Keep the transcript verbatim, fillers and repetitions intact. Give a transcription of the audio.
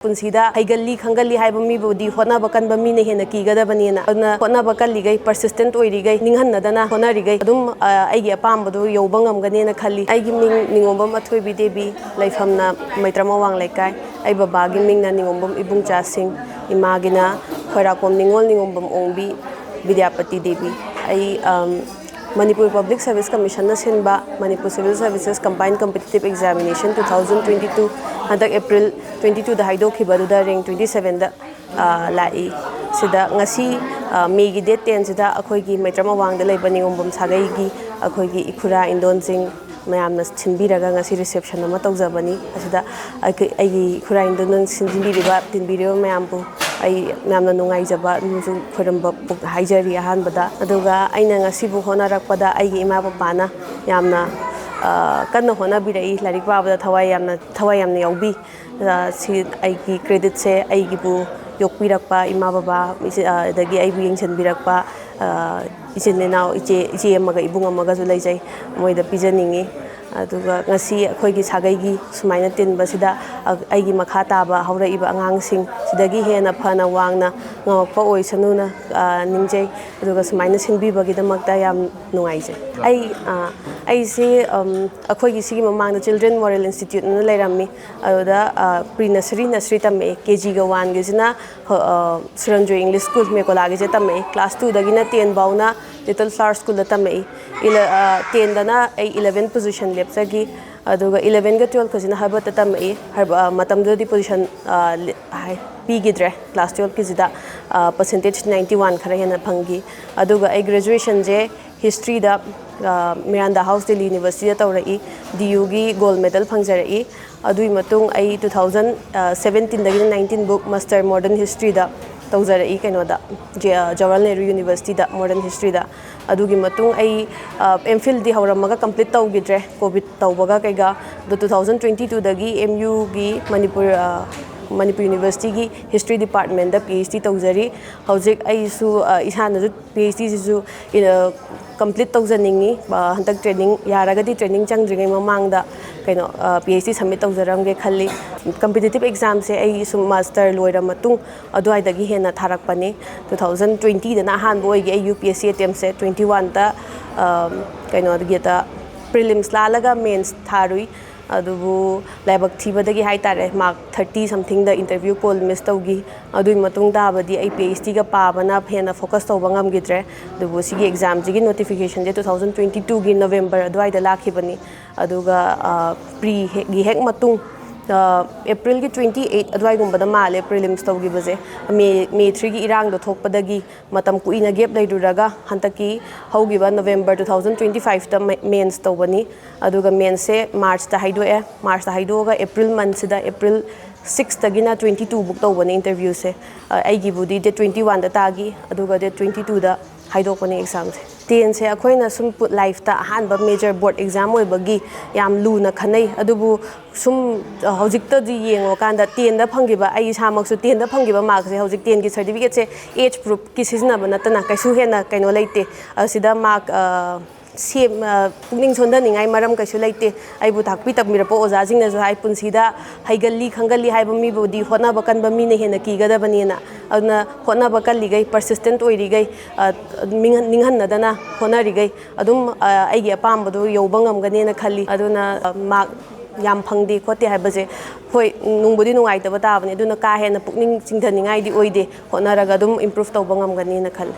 ꯄꯨꯟꯁꯤꯗ ꯍꯩꯒꯜꯂꯤ ꯈꯪꯒꯜꯂꯤ ꯍꯥꯏꯕ ꯃꯤꯕꯨꯗꯤ ꯍꯣꯠꯅꯕ ꯀꯟꯕ ꯃꯤꯅ ꯍꯦꯟꯅ ꯀꯤꯒꯗꯕꯅꯤꯅ꯫ ꯑꯗꯨꯅ ꯍꯣꯠꯅꯕ ꯀꯜꯂꯤꯈꯩ, ꯄꯔꯁꯤꯁꯇꯦꯟꯠ ꯑꯣꯏꯔꯤꯈꯩ, ꯅꯤꯡꯍꯟꯅꯗꯅ ꯍꯣꯠꯅꯔꯤꯈꯩ ꯑꯗꯨꯝ ꯑ, ꯑꯩꯒꯤ ꯑꯄꯥꯝꯕꯗꯨ ꯌꯧꯕ ꯉꯝꯒꯅꯦꯅ ꯈꯜꯂꯤ꯫ ꯑꯩꯒꯤ ꯃꯤꯡ ꯅꯤꯉꯣꯝꯕꯝ ꯑꯊꯣꯏꯕꯤ ꯗꯦꯕꯤ, ꯂꯩꯐꯝꯅ ꯃꯩꯇ꯭ꯔꯝ ꯑꯋꯥꯡ ꯂꯩꯀꯥꯏ꯫ ꯑꯩ ꯕꯕꯥꯒꯤ ꯃꯤꯡꯅ ꯅꯤꯉꯣꯝꯕꯝ ꯏꯕꯨꯡꯆꯥꯁꯤꯡ, ꯏꯃꯥꯒꯤꯅ ꯈꯣꯏꯔꯥꯛꯄꯝ ꯅꯤꯉꯣꯜ ꯅꯤꯉꯣꯝꯕꯝ ꯑꯣꯡꯕꯤ ꯕꯤꯗ꯭ꯌꯥꯄꯇꯤ ꯗꯦꯕꯤ꯫ ꯑꯩ ꯑꯝ, ꯃꯅꯤꯄꯨꯔ ꯄꯕ꯭ꯂꯤꯛ ꯁꯔꯚꯤꯁ ꯀꯃꯤꯁꯟꯅ ꯁꯤꯟꯕ Manipur civil services combine competitive examination two thousand twenty two, ꯍꯟꯗꯛ ꯑꯦꯄ꯭ꯔꯤꯜ ꯇ꯭ꯋꯦꯟꯇꯤ ꯇꯨꯗ ꯍꯥꯏꯗꯣꯛꯈꯤꯕꯗꯨꯗ ꯔꯦꯡ ꯇ꯭ꯋꯦꯟꯇꯤ ꯁꯚꯦꯟꯗ ꯂꯥꯛꯏ꯫ ꯁꯤꯗ ꯉꯁꯤ, ꯑ, ꯃꯦꯒꯤ ꯗꯦꯠ ꯇꯦꯟꯁꯤꯗ ꯑꯩꯈꯣꯏꯒꯤ ꯃꯩꯇ꯭ꯔꯝ ꯑꯋꯥꯡꯗ ꯂꯩꯕ ꯅꯤꯉꯣꯝꯕꯝ ꯁꯥꯒꯩꯒꯤ ꯑꯩꯈꯣꯏꯒꯤ ꯏꯈꯨꯔꯥ ꯏꯟꯗꯣꯟꯁꯤꯡ ꯃꯌꯥꯝꯅ ꯁꯤꯟꯕꯤꯔꯒ ꯉꯁꯤ ꯔꯤꯁꯦꯞꯁꯟ ꯑꯃ ꯇꯧꯖꯕꯅꯤ꯫ ꯑꯁꯤꯗ ꯑꯩꯈꯣꯏ, ꯑꯩꯒꯤ ꯏꯈꯨꯔꯥ ꯏꯟꯗꯣꯟꯁꯤꯡ ꯁꯤꯟꯕꯤꯔꯤꯕ, ꯇꯤꯟꯕꯤꯔꯤꯕ ꯃꯌꯥꯝꯕꯨ ꯑꯩ ꯌꯥꯝꯅ ꯅꯨꯡꯉꯥꯏꯖꯕ ꯑꯃꯁꯨꯡ ꯈꯣꯏꯔꯝꯕ ꯄꯨꯛ-, ꯍꯥꯏꯖꯔꯤ ꯑꯍꯥꯟꯕꯗ꯫ ꯑꯗꯨꯒ ꯑꯩꯅ ꯉꯁꯤꯕꯨ ꯍꯣꯠꯅꯔꯛꯄꯗ ꯑꯩꯒꯤ ꯏꯃꯥ ꯄꯄꯥꯅ ꯌꯥꯝꯅ, ꯑ, ꯀꯟꯅ ꯍꯣꯠꯅꯕꯤꯔꯛꯏ, ꯂꯥꯏꯔꯤꯛ ꯄꯥꯕꯗ ꯊꯋꯥꯏ ꯌꯥꯝꯅ, ꯊꯋꯥꯏ ꯌꯥꯝꯅ ꯌꯥꯎꯕꯤ꯫ ꯑ, ꯁꯤ ꯑꯩꯒꯤ ꯀ꯭ꯔꯦꯗꯤꯠꯁꯦ ꯑꯩꯒꯤꯕꯨ ꯌꯣꯛꯄꯤꯔꯛꯄ ꯏꯃꯥ ꯕꯕꯥ, ꯏꯆꯦ-, ꯑ, ꯑꯗꯒꯤ ꯑꯩꯕꯨ ꯌꯦꯡꯁꯤꯟꯕꯤꯔꯛꯄ, ꯑ, ꯏꯆꯤꯟ ꯏꯅꯥꯎ, ꯏꯆꯦ, ꯏꯆꯦ ꯑꯃꯒ ꯏꯕꯨꯡ ꯑꯃꯒꯁꯨ ꯂꯩꯖꯩ, ꯃꯣꯏꯗ ꯄꯤꯖꯅꯤꯡꯉꯤ꯫ ꯑꯗꯨꯒ ꯉꯁꯤ ꯑꯩꯈꯣꯏꯒꯤ ꯁꯥꯒꯩꯒꯤ ꯁꯨꯃꯥꯏꯅ ꯇꯤꯟꯕꯁꯤꯗ, ꯑ, ꯑꯩꯒꯤ ꯃꯈꯥ ꯇꯥꯕ ꯍꯧꯔꯛꯏꯕ ꯑꯉꯥꯡꯁꯤꯡ ꯁꯤꯗꯒꯤ ꯍꯦꯟꯅ ꯐꯅ ꯋꯥꯡꯅ ꯉꯝꯃꯛꯄ ꯑꯣꯏꯁꯅꯨꯅ, ꯑ, ꯅꯤꯡꯖꯩ꯫ ꯑꯗꯨꯒ ꯁꯨꯃꯥꯏꯅ ꯁꯤꯟꯕꯤꯕꯒꯤꯗꯃꯛꯇ ꯌꯥꯝ ꯅꯨꯡꯉꯥꯏꯖꯩ꯫ ꯑꯩ, ꯑ, ꯑꯩꯁꯤ, ꯑꯝ, ꯑꯩꯈꯣꯏꯒꯤ ꯁꯤꯒꯤ ꯃꯃꯥꯡꯗ ꯆꯤꯜꯗ꯭ꯔꯦꯟ ꯃꯣꯔꯦꯜ ꯏꯟꯁꯇꯤꯇ꯭ꯌꯨꯠ ꯑꯅ ꯂꯩꯔꯝꯃꯤ꯫ ꯑꯗꯨꯗ, ꯑ, ꯄ꯭ꯔꯤ ꯅꯁꯔꯤ, ꯅꯁꯔꯤ ꯇꯝꯃꯛꯑꯦ꯫ ꯀꯦ ꯖꯤꯒ ꯋꯥꯟꯒꯤꯁꯤꯅ, ꯑ, ꯁꯨꯔꯟꯖꯣꯏ ꯏꯪꯂꯤꯁ ꯁ꯭ꯀꯨꯜ ꯃꯦꯀꯣꯂꯥꯒꯤꯁꯦ ꯇꯝꯃꯛꯑꯦ꯫ ꯀ꯭ꯂꯥꯁ ꯇꯨꯗꯒꯤꯅ ꯇꯦꯟ ꯐꯥꯎꯅ ꯂꯤꯇꯜ ꯐ꯭ꯂꯥꯋꯔ ꯁ꯭ꯀꯨꯜꯗ ꯇꯝꯃꯛꯏ꯫ ꯏꯂ-, ꯑ, ꯇꯦꯟꯗꯅ ꯑꯩ ꯏꯂꯚꯦꯟ ꯄꯣꯖꯤꯁꯟ ꯂꯦꯞꯆꯈꯤ꯫ ꯑꯗꯨꯒ ꯏꯂꯚꯦꯟꯒ ꯇꯨꯋꯦꯜꯐꯀꯁꯤꯅ ꯍꯔꯕꯔꯠꯇ ꯇꯝꯃꯛꯏ꯫ ꯍꯔꯕ-, ꯑ, ꯃꯇꯝꯗꯨꯗꯗꯤ ꯄꯣꯖꯤꯁꯟ, ꯑ, ꯂꯦ-, ꯍꯥꯏ-, ꯄꯤꯈꯤꯗ꯭ꯔꯦ꯫ ꯀ꯭ꯂꯥꯁ ꯇꯨꯋꯦꯜꯐꯀꯤꯁꯤꯗ, ꯑ, ꯄꯔꯁꯦꯟꯇꯦꯖ ꯅꯥꯏꯟꯇꯤ ꯋꯥꯟ ꯈꯔ ꯍꯦꯟꯅ ꯐꯪꯈꯤ꯫ ꯑꯗꯨꯒ ꯑꯩ ꯒ꯭ꯔꯦꯖꯨꯋꯦꯁꯟꯁꯦ ꯍꯤꯁꯇ꯭ꯔꯤꯗ, ꯑ, ꯃꯤꯔꯥꯟꯗꯥ ꯍꯥꯎꯁ ꯗꯤꯜꯂꯤ ꯌꯨꯅꯤꯚꯔꯁꯤꯇꯤꯗ ꯇꯧꯔꯛꯏ, ꯗꯤ ꯌꯨꯒꯤ ꯒꯣꯜ ꯃꯦꯗꯜ ꯐꯪꯖꯔꯛꯏ꯫ ꯑꯗꯨꯒꯤ ꯃꯇꯨꯡ ꯑꯩ ꯇꯨ ꯊꯥꯎꯖꯟ ꯁꯕꯦꯟꯇꯤꯟꯗꯒꯤꯅ ꯅꯥꯏꯟꯇꯤꯟ ꯕꯨꯛ ꯃꯥꯁꯇꯔ ꯃꯣꯗꯔꯟ ꯍꯤꯁꯇ꯭ꯔꯤꯗ ꯇꯧꯖꯔꯛꯏ ꯀꯩꯅꯣꯗ, ꯖꯦ-, ꯑ, ꯖꯋꯥꯍꯔꯂꯥꯜ ꯅꯦꯍꯔꯨ ꯌꯨꯅꯤꯚꯔꯁꯤꯇꯤꯗ, ꯃꯣꯗꯔꯟ ꯍꯤꯁꯇ꯭ꯔꯤꯗ꯫ ꯑꯗꯨꯒꯤ ꯃꯇꯨꯡ ꯑꯩ, ꯑ, ꯑꯦꯝ ꯐꯤꯜꯗꯤ ꯍꯧꯔꯝꯃꯒ ꯀꯝꯄ꯭ꯂꯤꯠ ꯇꯧꯈꯤꯗ꯭ꯔꯦ, ꯀꯣꯚꯤꯗ ꯇꯧꯕꯒ ꯀꯩꯒ꯫ ꯑꯗꯣ ꯇꯨ ꯊꯥꯎꯖꯟ ꯇ꯭ꯋꯦꯟꯇꯤ ꯇꯨꯗꯒꯤ ꯑꯦꯝ ꯌꯨꯒꯤ ꯃꯅꯤꯄꯨꯔ, ꯑ, ꯃꯅꯤꯄꯨꯔ ꯌꯨꯅꯤꯚꯔꯁꯤꯇꯤꯒꯤ ꯍꯤꯁꯇ꯭ꯔꯤ ꯗꯤꯄꯥꯔꯠꯃꯦꯟꯗ ꯄꯤ ꯑꯩꯆ ꯗꯤ ꯇꯧꯖꯔꯤ꯫ ꯍꯧꯖꯤꯛ ꯑꯩꯁꯨ, ꯑ, ꯏꯁꯥꯅꯁꯨ ꯄꯤ ꯑꯩꯆ ꯗꯤꯁꯤꯁꯨ, ꯑ, ꯀꯝꯄ꯭ꯂꯤꯠ ꯇꯧꯖꯅꯤꯡꯉꯤ꯫ ꯑ, ꯍꯟꯗꯛ ꯇ꯭ꯔꯦꯅꯤꯡ ꯌꯥꯔꯒꯗꯤ ꯇ꯭ꯔꯦꯅꯤꯡ ꯆꯪꯗ꯭ꯔꯤꯉꯩ ꯃꯃꯥꯡꯗ ꯀꯩꯅꯣ ꯄꯤ ꯑꯩꯆ ꯗꯤ ꯁꯕꯃꯤꯠ ꯇꯧꯖꯔꯝꯒꯦ ꯈꯜꯂꯤ꯫ ꯀꯝꯄꯤꯇꯤꯇꯤꯞ ꯑꯦꯛꯖꯥꯝꯁꯦ ꯑꯩ ꯁꯨꯝ ꯃꯥꯁꯇꯔ ꯂꯣꯏꯔ ꯃꯇꯨꯡ ꯑꯗꯨꯋꯥꯏꯗꯒꯤ ꯍꯦꯟꯅ ꯊꯥꯔꯛꯄꯅꯤ꯫ ꯇꯨ ꯊꯥꯎꯖꯟ ꯇ꯭ꯋꯦꯟꯇꯤꯗꯅ ꯑꯍꯥꯟꯕ ꯑꯣꯏꯒꯦ ꯑꯩ U P S C ꯑꯦꯇꯦꯝꯁꯦ twenty ꯋꯥꯟꯗ ꯀꯩꯅꯣꯒꯤꯗ ꯄ꯭ꯔꯤꯂꯤꯝꯁ ꯂꯥꯜꯂꯒ ꯃꯦꯟꯁ ꯊꯥꯔꯨꯏ꯫ ꯑꯗꯨꯕꯨ ꯂꯥꯏꯕꯛ ꯊꯤꯕꯗꯒꯤ ꯍꯥꯏ ꯇꯥꯔꯦ, ꯃꯥꯔꯛ ꯊꯥꯔꯇꯤ ꯁꯝꯊꯤꯡꯗ ꯏꯟꯇꯔꯚ꯭ꯌꯨ ꯀꯣꯜ ꯃꯤꯁ ꯇꯧꯈꯤ꯫ ꯑꯗꯨꯒꯤ ꯃꯇꯨꯡ ꯇꯥꯕꯗꯤ ꯑꯩ ꯄꯤ ꯑꯩꯆ ꯗꯤꯒ ꯄꯥꯕꯅ ꯍꯦꯟꯅ ꯐꯣꯀꯁ ꯇꯧꯕ ꯉꯝꯈꯤꯗ꯭ꯔꯦ꯫ ꯑꯗꯨꯕꯨ ꯁꯤꯒꯤ ꯑꯦꯛꯖꯥꯝꯁꯤꯒꯤ ꯅꯣꯇꯤꯐꯤꯀꯦꯁꯟꯁꯦ ꯇꯨ ꯊꯥꯎꯖꯟ ꯇ꯭ꯋꯦꯟꯇꯤ ꯇꯨꯒꯤ ꯅꯕꯦꯝꯕꯔ ꯑꯗꯨꯋꯥꯏꯗ ꯂꯥꯛꯈꯤꯕꯅꯤ꯫ ꯑꯗꯨꯒ ꯄ꯭ꯔꯤꯒꯤ ꯍꯦꯛ ꯃꯇꯨꯡ, ꯑꯦꯄ꯭ꯔꯤꯜꯒꯤ ꯇ꯭ꯋꯦꯟꯇꯤ ꯑꯩꯠ ꯑꯗꯨꯋꯥꯏꯒꯨꯝꯕꯗ ꯃꯥꯜꯂꯦ ꯄ꯭ꯔꯤꯂꯤꯝꯁ ꯇꯧꯈꯤꯕꯁꯦ꯫ ꯃꯦ ꯃꯦ ꯊ꯭ꯔꯤꯒꯤ ꯏꯔꯥꯡꯗꯣ ꯊꯣꯛꯄꯗꯒꯤ ꯃꯇꯝ ꯀꯨꯏꯅ ꯒꯦꯞ ꯂꯩꯔꯨꯔꯒ ꯍꯟꯗꯛꯀꯤ ꯍꯧꯈꯤꯕ ꯅꯕꯦꯝꯕꯔ ꯇꯨ ꯊꯥꯎꯖꯟ ꯇ꯭ꯋꯦꯟꯇꯤ ꯐꯥꯏꯚꯇ ꯃꯦꯟꯁ ꯇꯧꯕꯅꯤ꯫ ꯑꯗꯨꯒ ꯃꯦꯟꯁꯁꯦ ꯃꯥꯔꯆꯇ ꯍꯥꯏꯗꯣꯛꯑꯦ꯫ ꯃꯥꯔꯆꯇ ꯍꯥꯏꯗꯣꯛꯑꯒ ꯑꯦꯄ꯭ꯔꯤꯜ ꯃꯟꯁꯤꯗ, ꯑꯦꯄ꯭ꯔꯤꯜ ꯁꯤꯛꯁꯇꯒꯤꯅ ꯇ꯭ꯋꯦꯟꯇꯤ ꯇꯨ ꯕꯨꯛ ꯇꯧꯕꯅꯦ ꯏꯟꯇꯔꯚ꯭ꯌꯨꯁꯦ꯫ ꯑꯩꯒꯤꯕꯨꯗꯤ ꯗꯦꯠ ꯇ꯭ꯋꯦꯟꯇꯤ ꯋꯥꯟꯗ ꯇꯥꯈꯤ, ꯑꯗꯨꯒ ꯗꯦꯠ ꯇ꯭ꯋꯦꯟꯇꯤ ꯇꯨꯗ ꯍꯥꯏꯗꯣꯛꯄꯅꯦ ꯑꯦꯛꯖꯥꯝꯁꯦ꯫ ꯇꯦꯟꯁꯦ ꯑꯩꯈꯣꯏꯅ ꯁꯨꯝ ꯂꯥꯏꯐꯇ ꯑꯍꯥꯟꯕ ꯃꯦꯖꯔ ꯕꯣꯔꯗ ꯑꯦꯛꯖꯥꯝ ꯑꯣꯏꯕꯒꯤ ꯌꯥꯝ ꯂꯨꯅ ꯈꯟꯅꯩ꯫ ꯑꯗꯨꯕꯨ ꯁꯨꯝ ꯍꯧꯖꯤꯛꯇꯗꯤ ꯌꯦꯡꯉꯨꯔꯀꯥꯟꯗ ꯇꯦꯟꯗ ꯐꯪꯈꯤꯕ, ꯑꯩ ꯏꯁꯥꯃꯛꯁꯨ ꯇꯦꯟꯗ ꯐꯪꯈꯤꯕ ꯃꯥꯔꯛꯁꯦ ꯍꯧꯖꯤꯛ ꯇꯦꯟꯒꯤ ꯁꯥꯔꯇꯤꯐꯤꯀꯦꯠꯁꯦ ꯑꯦꯖ ꯄ꯭ꯔꯨꯐꯀꯤ ꯁꯤꯖꯤꯟꯅꯕ ꯅꯠꯇꯅ ꯀꯩꯁꯨ ꯍꯦꯟꯅ ꯀꯩꯅꯣ ꯂꯩꯇꯦ꯫ ꯑꯁꯤꯗ ꯃꯥꯔꯛ ꯁꯦꯝ ꯄꯨꯛꯅꯤꯡ ꯁꯣꯟꯊꯅꯤꯡꯉꯥꯏ ꯃꯔꯝ ꯀꯩꯁꯨ ꯂꯩꯇꯦ꯫ ꯑꯩꯕꯨ ꯇꯥꯛꯄꯤ ꯇꯝꯕꯤꯔꯛꯄ ꯑꯣꯖꯥꯁꯤꯡꯅꯁꯨ ꯍꯥꯏ, ꯄꯨꯟꯁꯤꯗ ꯍꯩꯒꯜꯂꯤ ꯈꯪꯒꯜꯂꯤ ꯍꯥꯏꯕ ꯃꯤꯕꯨꯗꯤ ꯍꯣꯠꯅꯕ ꯀꯟꯕ ꯃꯤꯅ ꯍꯦꯟꯅ ꯀꯤꯒꯗꯕꯅꯦꯅ꯫ ꯑꯗꯨꯅ ꯍꯣꯠꯅꯕ ꯀꯜꯂꯤꯈꯩ, ꯄꯔꯁꯤꯁꯇꯦꯟꯠ ꯑꯣꯏꯔꯤꯈꯩ, ꯅꯤꯡꯍꯟꯅꯗꯅ ꯍꯣꯠꯅꯔꯤꯈꯩ ꯑꯗꯨꯝ ꯑꯩꯒꯤ ꯑꯄꯥꯝꯕꯗꯣ ꯌꯧꯕ ꯉꯝꯒꯅꯦꯅ ꯈꯜꯂꯤ꯫ ꯑꯗꯨꯅ ꯃꯥꯔꯛ ꯌꯥꯝ ꯐꯪꯗꯦ ꯈꯣꯠꯇꯦ ꯍꯥꯏꯕꯁꯦ, ꯍꯣꯏ, ꯅꯨꯡꯕꯨꯗꯤ ꯅꯨꯡꯉꯥꯏꯇꯕ ꯇꯥꯕꯅꯤ꯫ ꯑꯗꯨꯅ ꯀꯥ ꯍꯦꯟꯅ ꯄꯨꯛꯅꯤꯡ ꯆꯤꯡꯊꯅꯤꯡꯉꯥꯏꯗꯤ ꯑꯣꯏꯗꯦ꯫ ꯍꯣꯠꯅꯔꯒ ꯑꯗꯨꯝ ꯏꯝꯄ꯭ꯔꯨꯚ ꯇꯧꯕ ꯉꯝꯒꯅꯦꯅ ꯈꯜꯂꯤ꯫